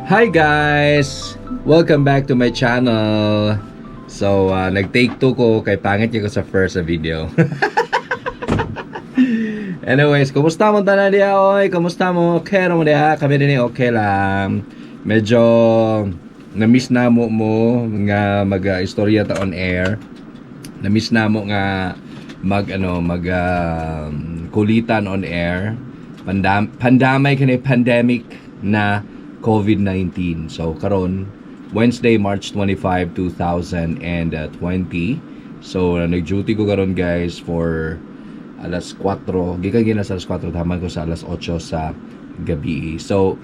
Hi guys! Welcome back to my channel. So, nag-take two ko kay pangit ko sa first video. Anyways, kumusta mo tanan diha oy? Kumusta mo? Okay ra mo diha? Kami din eh, okay lang. Medyo na-miss na mo mo nga mag-istorya ta on air. Na-miss na mo nga mag ano mag kulitan on air. Pandamay kani pandemic na COVID-19. So karon Wednesday, March 25, 2020. So nag-duty ko karon, guys, for alas 4. Gikan gina sa alas 4, taman ko sa alas 8 sa gabi. So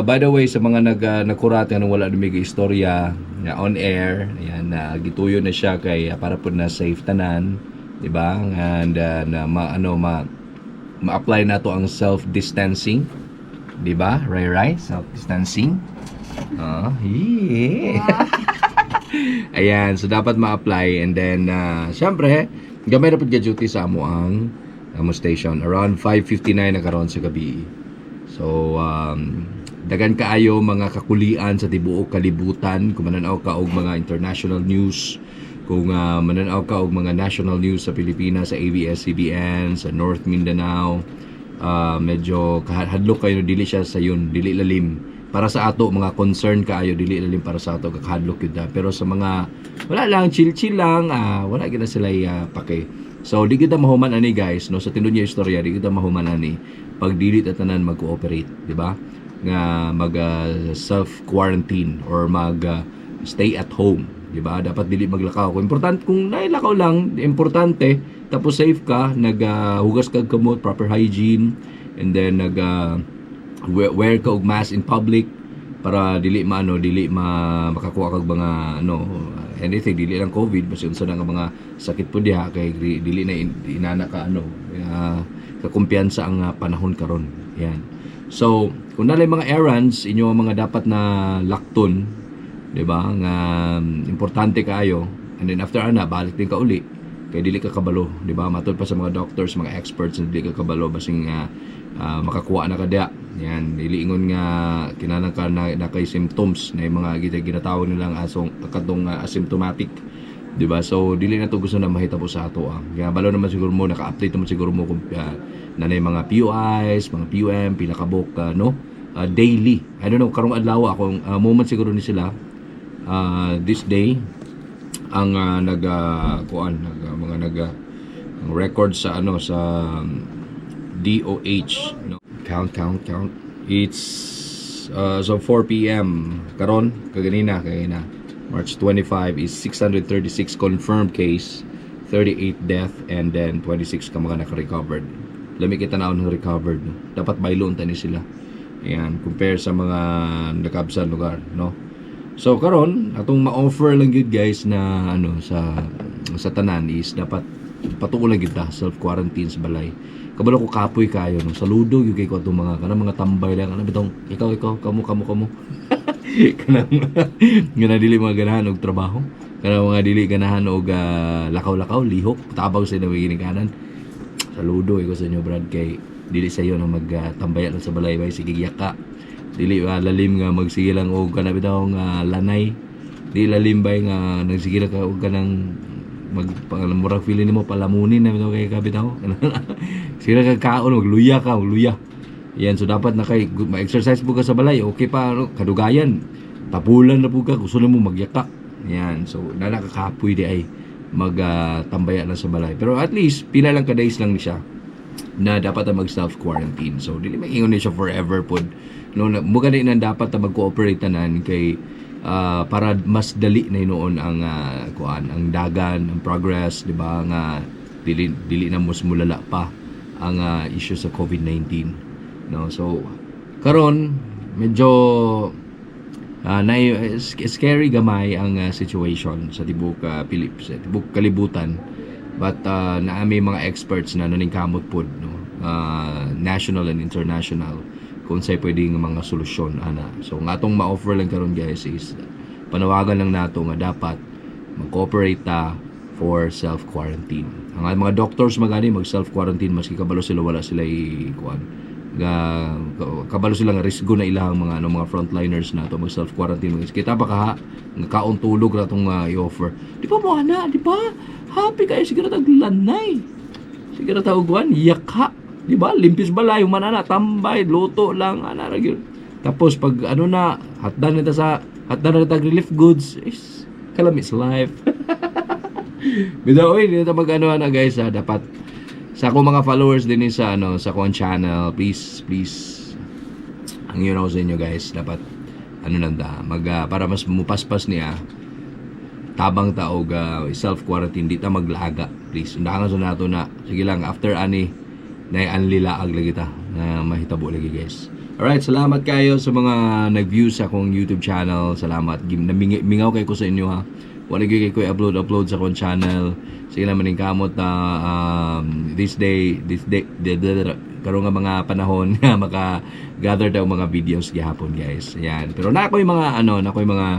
by the way, sa mga nagkurat nga wala dumig istorya nga on air, ayan na gituyo na siya kay para pud na safe tanan, di ba? And na ma, ano ma ma-apply na to ang self-distancing, di ba? Right, self-distancing. Ah, yeah. Ayan, so dapat ma-apply and then syempre, gamay na pud ka duty sa amo ang amo station. Around 5:59 na karon sa gabi. So dagan kaayo mga kakulian sa tibuok kalibutan. Kung mananaw ka og mga international news, kung mananaw ka og mga national news sa Pilipinas, sa ABS-CBN, sa North Mindanao, medyo kahadlok kayo. Dili siya sa yun, dili lalim para sa ato mga concern kaayo, dili lalim para sa ato, kakahadlok yun ta. Pero sa mga wala lang, chill chill lang, wala gid na sila pake. So di kita mahuman ani, guys, no? Sa tinuod niya istorya, di kita mahuman ani pag dili ta tanan mag-cooperate, di ba, nga mag self quarantine or mag stay at home, di ba? Dapat dili maglakaw kung importante. Kung nailakaw lang importante, tapos safe ka, naghugas kag kamot, proper hygiene, and then nag wear ka og mask in public para dili maano dili ma makakuha kag mga ano, anything, dili lang COVID, basta unsa na nga mga sakit po diha kay dili na inana ka ano ka kumpiyansa ang panahon karon yan. So kung nalay mga errands inyo ang mga dapat na lakton, di ba, nga importante kaayo, and then after ana balik din ka uli kay dili ka kabalo, di ba? Matud pa sa mga doctors, mga experts na dili ka kabalo basing makakuha na ka diha yan. Dili ingon nga kinahanglan ka na kay symptoms na yung mga ginatawag nilang asong katong asymptomatic, di ba? So dili na to gusto na mahitabo sa ato ah. Kaya balo naman siguro mo, naka-update naman siguro mo kung nanay mga PUIs, mga PUM, pila ka buok, no? Daily. I don't know karong adlaw akong moment siguro ni sila this day ang nag kuan nag mga nag ang record sa ano sa DOH, no? Count, count, count. It's so 4 p.m. karon, kaganina kaganina, March 25, is 636 confirmed case, 38 death, and then 26 ka mga naka-recovered. Lami kita na ng recovered, no? Dapat baylon ta ni sila. Ayan, compare sa mga nakabsan lugar, no? So karon atong ma-offer lang gyud, guys, na ano sa tanan is dapat patuo lang gyud ta self quarantine sa balay. Kabalo ko kapoy kayo, no. Saludo gyud kay ko atong mga kanang mga tambay lang ano bitong ikaw ikaw kamo kamo kamo kanang nga dili mga ganahan og trabaho, kanang mga dili ganahan og lakaw-lakaw, lihok, tabang sa inyo ginikanan. Saludo ko sa inyo, brad, kay dili sa iyo na magtambay lang sa balay bay, sige yaka. Dili ba lalim nga magsige lang og kana bitaw nga lanay, di lalim bay nga nagsige lang ka og kanang mag murag feeling nimo palamunin na bitaw kay ka bitaw, sige ka kaon, magluya ka, magluya yan. So dapat na kay ma-exercise po ka sa balay, okay pa ano, kadugayan tapulan na po ka, gusto na mo magyaka yan. So nanakakapoy di ay mag tambaya na sa balay, pero at least pila lang ka days lang ni siya na dapat na mag self quarantine. So dili maingon ni siya forever pod, no? Na mo gani na dapat na mag-cooperate tanan kay para mas dali na hinuon ang kuan, ang dagan, ang progress, di ba, nga dili dili na mas mulala pa ang issue sa COVID-19, no? So karon medyo na scary gamay ang situation sa tibok Philippines, sa tibok kalibutan, but naa may mga experts na naningkamot pod, no, national and international, kung unsay pwedeng mga solusyon ana. So ang atong ma-offer lang karon, guys, is panawagan lang nato nga dapat mag-cooperate ta for self-quarantine. Ang mga doctors magani mag self-quarantine maski kabalo sila wala sila i kuan. Nga kabalo sila nga risgo na ilang mga ano, mga frontliners na to mag self quarantine. Mga kita pa kaha nga kaon tulog ra tong i-offer. Di ba mo ana, di ba? Happy kayo, siguro tag lanay. Siguro ta og yaka. Di ba? Limpis balay man ana, tambay, luto lang ana ra gyud. Tapos pag ano na, hatdan nita sa hatdan na tag relief goods is kalamis life. Bitaw oy, dito mag ano ana guys ha, dapat sa akong mga followers din sa ano, sa akong channel, please, please, ang yun ako sa inyo guys, dapat ano lang ta, mag para mas mupaspas niya tabang ta og self quarantine, di ta maglaga, please. Undangan sa nato na sige lang, after ani na anli laag lagi ta na mahitabo lagi guys. Alright, salamat kayo sa mga nag-view sa akong YouTube channel. Salamat. Mingaw kay ko sa inyo ha. Wala gyud kay ko upload upload sa akong channel. Sige lang, maning kamot na this day, karon nga mga panahon nga maka gather daw mga videos gihapon guys. Ayan. Pero na ako yung mga ano, na ako yung mga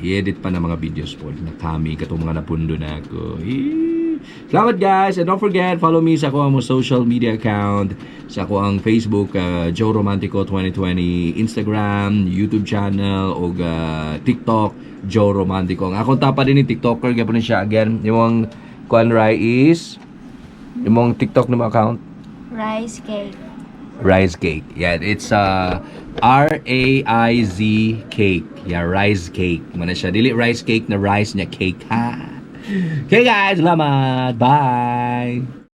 i-edit pa na mga videos po na kami katong mga napundo na ako. Eh. Salamat guys, and don't forget, follow me sa ako ang social media account, sa ako ang Facebook, Joe Romantico 2020, Instagram, YouTube channel ug TikTok, Joe Romantico. Ang akong tapa din ni TikToker gyapon ni siya again. Imong kuan Rai is imong TikTok na account? Rice cake. Rice cake. Yeah, it's R A I Z cake. Yeah, rice cake. Mana siya. Dili rice cake na rice niya cake ha. Okay guys, salamat. Bye.